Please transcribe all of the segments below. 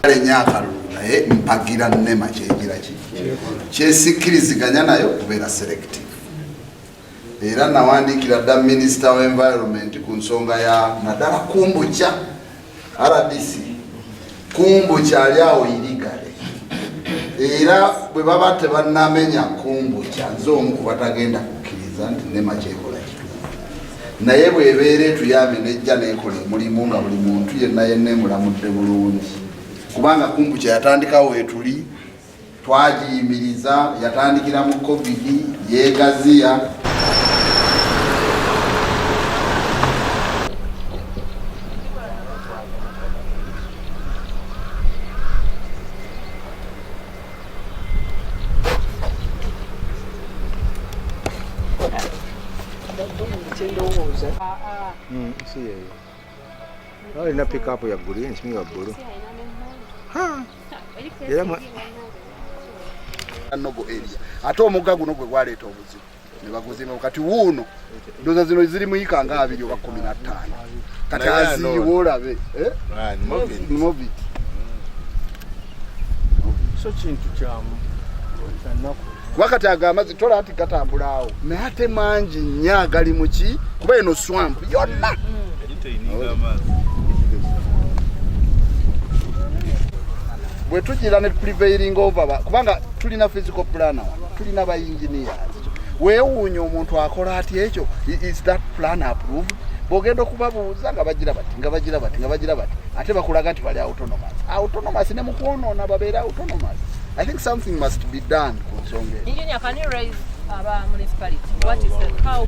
Ennyo akalulu naye mpagira NEMA kyegira ki kyesikkiriziganya nayo kubeera selective. Era nawandiikira dda minisita wa environment ku nsonga ya naddala Kumbukya RDC. Kumbukya ali awo irigale, era bwe baba tebannamenya Kumbukya, nze omu ku batagenda kukkiriza nti NEMA kyekola kituufu. Naye bw'ebeera etuyambye nejja nekola omulimu nga buli muntu yenna yenna emulamudde bulungi, kubanga Kumbukya yatandikawo wetuli twagiyimiriza, yatandikira mu COVID, yeegaziya. Si yeyo. Alina pickup ya green, simu ya blue. Era no-go area, ate omugga guno gwe gwaleeta obuzibu ne baguzimba. Kati wuuno ndowooza zino ziri muyika nga 20 oba 15. Kati Naye aziyiwa olabe, eh? Movit. So kintu kyamu kyanaku. Kuba kati ago amazzi tola nti gatambula awo, naye ate mangi nnyo agali muki, kuba eno swamp yonna. Bwe tugira ne prevailing over kubanga tulina physical planner wano, tulina ba engineers. Weewuunya omuntu akola atya ekyo? Is that plan approved? Bw'ogenda okubabuuza nga bagira bati, nga bagira bati, nga bagira bati, ate bakulaga nti bali autonomous, autonomous ne mu kwonoona babeere autonomous. I think something must be done ku nsonga eyo. Engineer, can you raise aba municipality? What is the how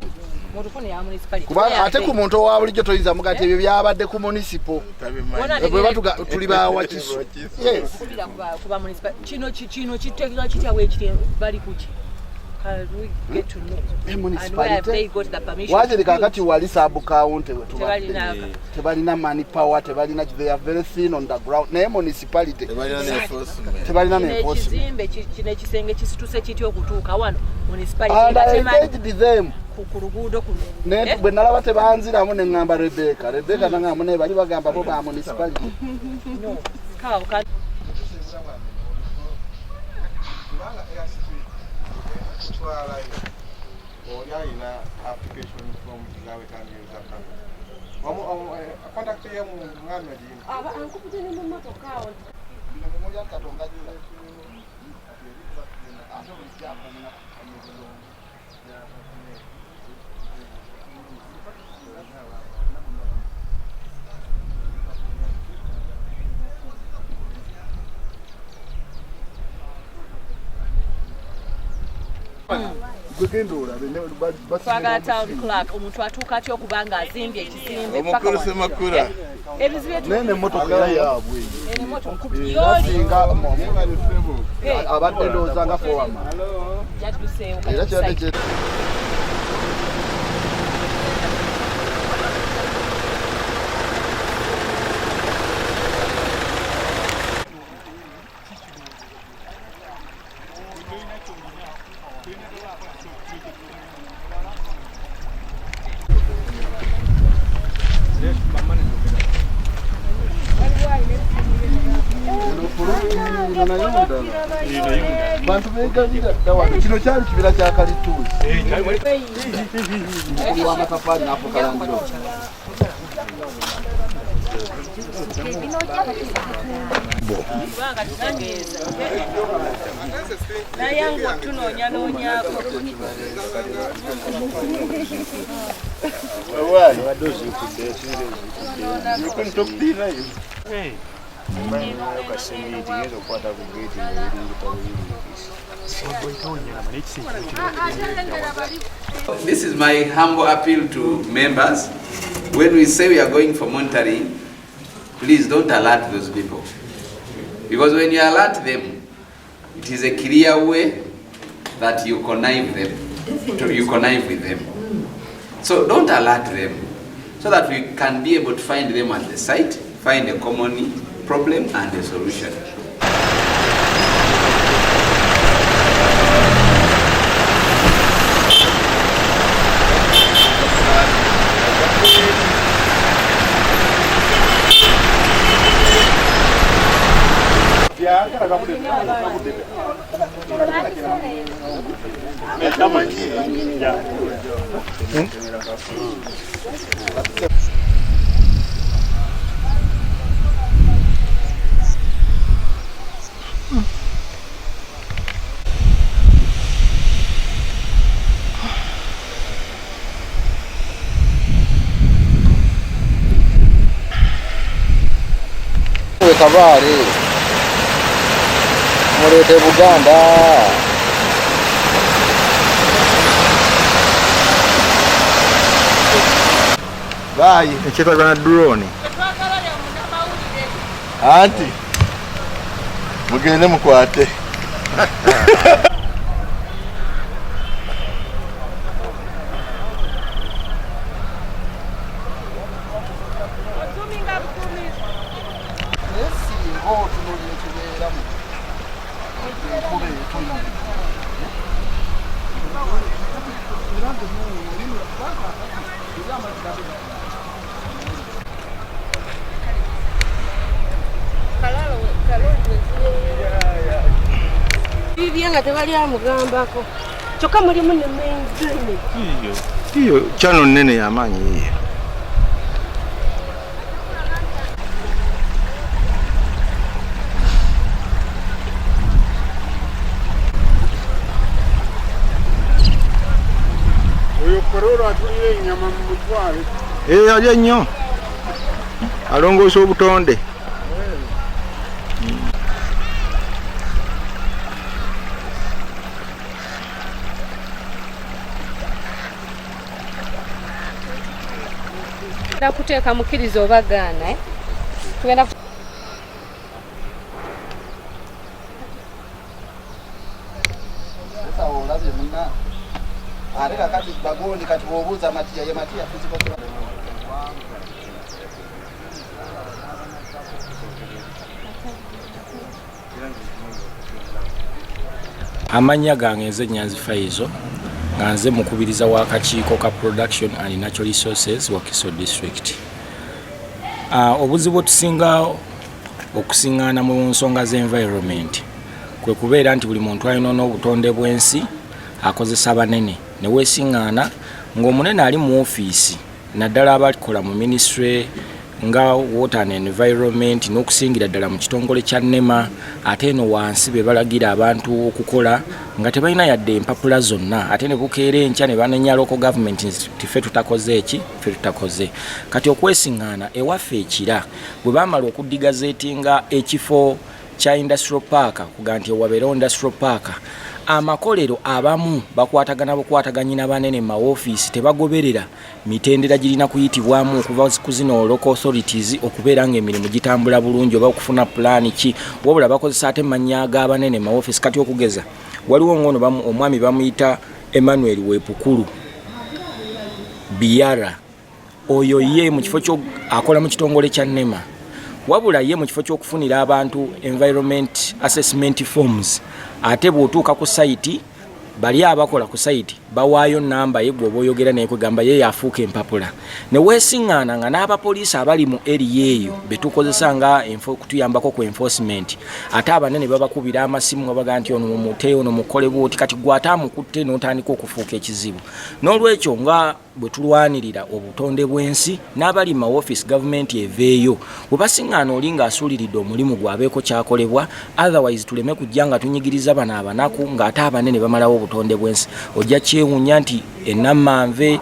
mutufune ya municipality? Kubanga ate ku muntu owa bulijjo toyinza muga nti ebyo byabadde ku municipal. Wona. Bwe batuga tuli bawakiso, yes. Kubira kuba municipality. Kino kitegeeza kitya bwekiri bali kuki? Can we get to know? And where have municipality they got the permission wakiri to build? Kakati wali sub county wetubadde. Tebalina. Tebalina money power, tebalina, they are very thin on the ground, naye municipality Tebalina ne enforcement. Tebalina Kino ne enforcement. Ekizimbe kino ekisenge kisituse kitya okutuuka wano municipality And nga I temanyi engaged them. ku luguudo kuno? Ne Eh? bwe nalaba tebanziramu, ne ŋŋamba Rebecca. Rebecca naŋŋamba naye bali bagamba bo ba municipality. No. Kawo ka Kubanga airstrip tutwalayo oli alina application form zawe tandiza contact ye mu mwami agiyina. Ankubudde ne mu mmotoka awo. Bino bwe mulya Katonda jula. Ate bulijjo akomuna. Gwegenda olabe Twagala town clerk, omuntu atuuka atya okuba nga azimbye ekizimbe paka Omukulu wano? Semakula. Ebizibu etu Nene emmotoka era yaabwe. Eno emmotoka Era yoli singa Eh. abadde ndowooza nga foreman Yatuseewo. Era kyadde kye Eno nayo ndala. Bantu begabira dda wano. Kino kyali kibira kya kalituusi. Mukulu w'amatafaali n'afuuka landlord. Kubanga kitegeeza naye nga tunoonyanoonyako. Abadde oziikudde, ekintu oziikudde. Kasemiti genda okukwata ku geeti ngaebiringita buyiringisi. This is my humble appeal to members. When we say we are going for monitoring, please don't alert those people. Because when you alert them, it is a clear way that you connive them, you connive with them. So don't alert them, so that we can be able to find them at the site, find a common problem and a solution. Kabaale muleete Buganda. Baayi ekyetaaga na drone. Anti mugende mukwate. Nga tebali amugambako kyokka mulimu ne main drainage. Iyo channel nene y'amaanyi iyo. Oyo kororo atulire ennyama mu mutwale. Alya nnyo. Alongoosa obutonde. Kuteeka mukkiriza oba gaana, tugenda olabye munna ate kakati bagondi kati bw'obuuza Matiya ye Matiya physical. Amannya gange nze Nyanzi Faizo nga nze mukubiriza w'akakiiko ka Production and Natural Resources Wakiso District. Obuzibu tusinga okusingaana mu nsonga z'environment kwe kubeera nti buli muntu alina n'obutonde bw'ensi akozesa banene ne weesingaana ng'omunene ali mu ofiisi naddala abakola mu ministry nga Water and Environment n'okusingira ddala mu kitongole kya NEMA, ate eno wansi be balagira abantu okukola nga tebalina yadde empapula zonna, ate ne bukeera enkya ne banenya local government nti ffe tutakoze eki, ffe tutakoze. Kati okwesiŋŋaana ewaffe ekira bwe baamala okudigazeetinga ekifo kya industrial park, kuga nti wabeerewo industrial park, amakolero abamu bakwatagana bukwataganyi n'abanene mu mawofiisi, tebagoberera mitendera girina kuyitibwamu okuva ku zino local authorities okubeera ng'emirimu gitambula bulungi oba okufuna pulaani ki, wabula bakozesa ate mannya g'abanene mu mawofiisi. Kati okugeza waliwo ng'ono omwami bamuyita Emmanuel Wepukulu Biara, oyo ye mu kifo akola mu kitongole kya NEMA, wabula ye mu kifo ky'okufunira abantu environment assessment forms, ate bw'otuuka ku sayiti bali abakola ku sayiti bawaayo namba ye gwe oyogera naye kwegamba ye yafuuka empapula ne weesiŋŋaana nga n'abapoliisi abali mu area eyo betukozesa nga kutuyambako ku enforcement, ate abanene babakubira amasimu nga baga nti ono mumute, ono mukole bwoti, kati gwe ate amukutte n'otandika okufuuka ekizibu. N'olwekyo nga bwe tulwanirira obutonde bw'ensi n'abali mu mawofiisi gavumenti eveeyo bwe basiŋŋaana oli ng'asuuliridde omulimu gwabeeko kyakolebwa, otherwise tuleme kujja nga tunyigiriza bano abanaku ng'ate abanene bamalawo obutonde bw'ensi. Ojja kyewuunya nti enammanve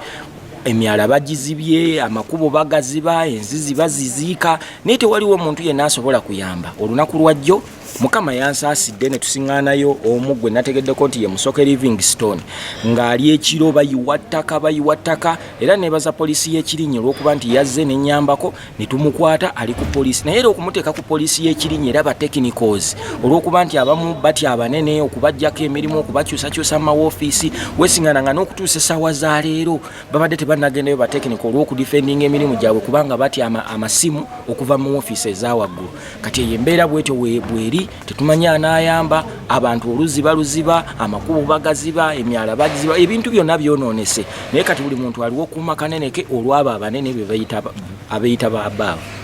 emyala bagizibye, amakubo bagaziba, enzizi baziziika, naye tewaliwo muntu yenna asobola kuyamba. Olunaku lwajjo Mukama yansaasidde ne tusiŋŋaanayo omu gwe nategeddeko nti ye Musoke Livingstone ng'ali ekiro bayiwa ttaka, era neebaza poliisi y'Ekirinnya olw'okuba nti yazze n'ennyambako ne tumukwata ali ku poliisi. Naye era okumuteeka ku poliisi y'Ekirinnya era ba technicals olw'okuba nti abamu batya abanene okubaggyako emirimu, okubakyusakyusa mu mawoofiisi, weesiŋŋaana nga n'okutuusa essaawa za leero babadde tebannagendayo ba technical olw'okudifendinga emirimu gyabwe kubanga batya amasimu okuva mu woofiisi eza waggulu. Kati eyo embeera bwetyo bweri, tetumanyi anaayamba abantu, oluzzi baluziba, amakubo bagaziba, emyala bagiziba, ebintu byonna byonoonese, naye kati buli muntu aliwo okuuma kanene ke olw'abo abanene be bayita abeyita ba abaavu.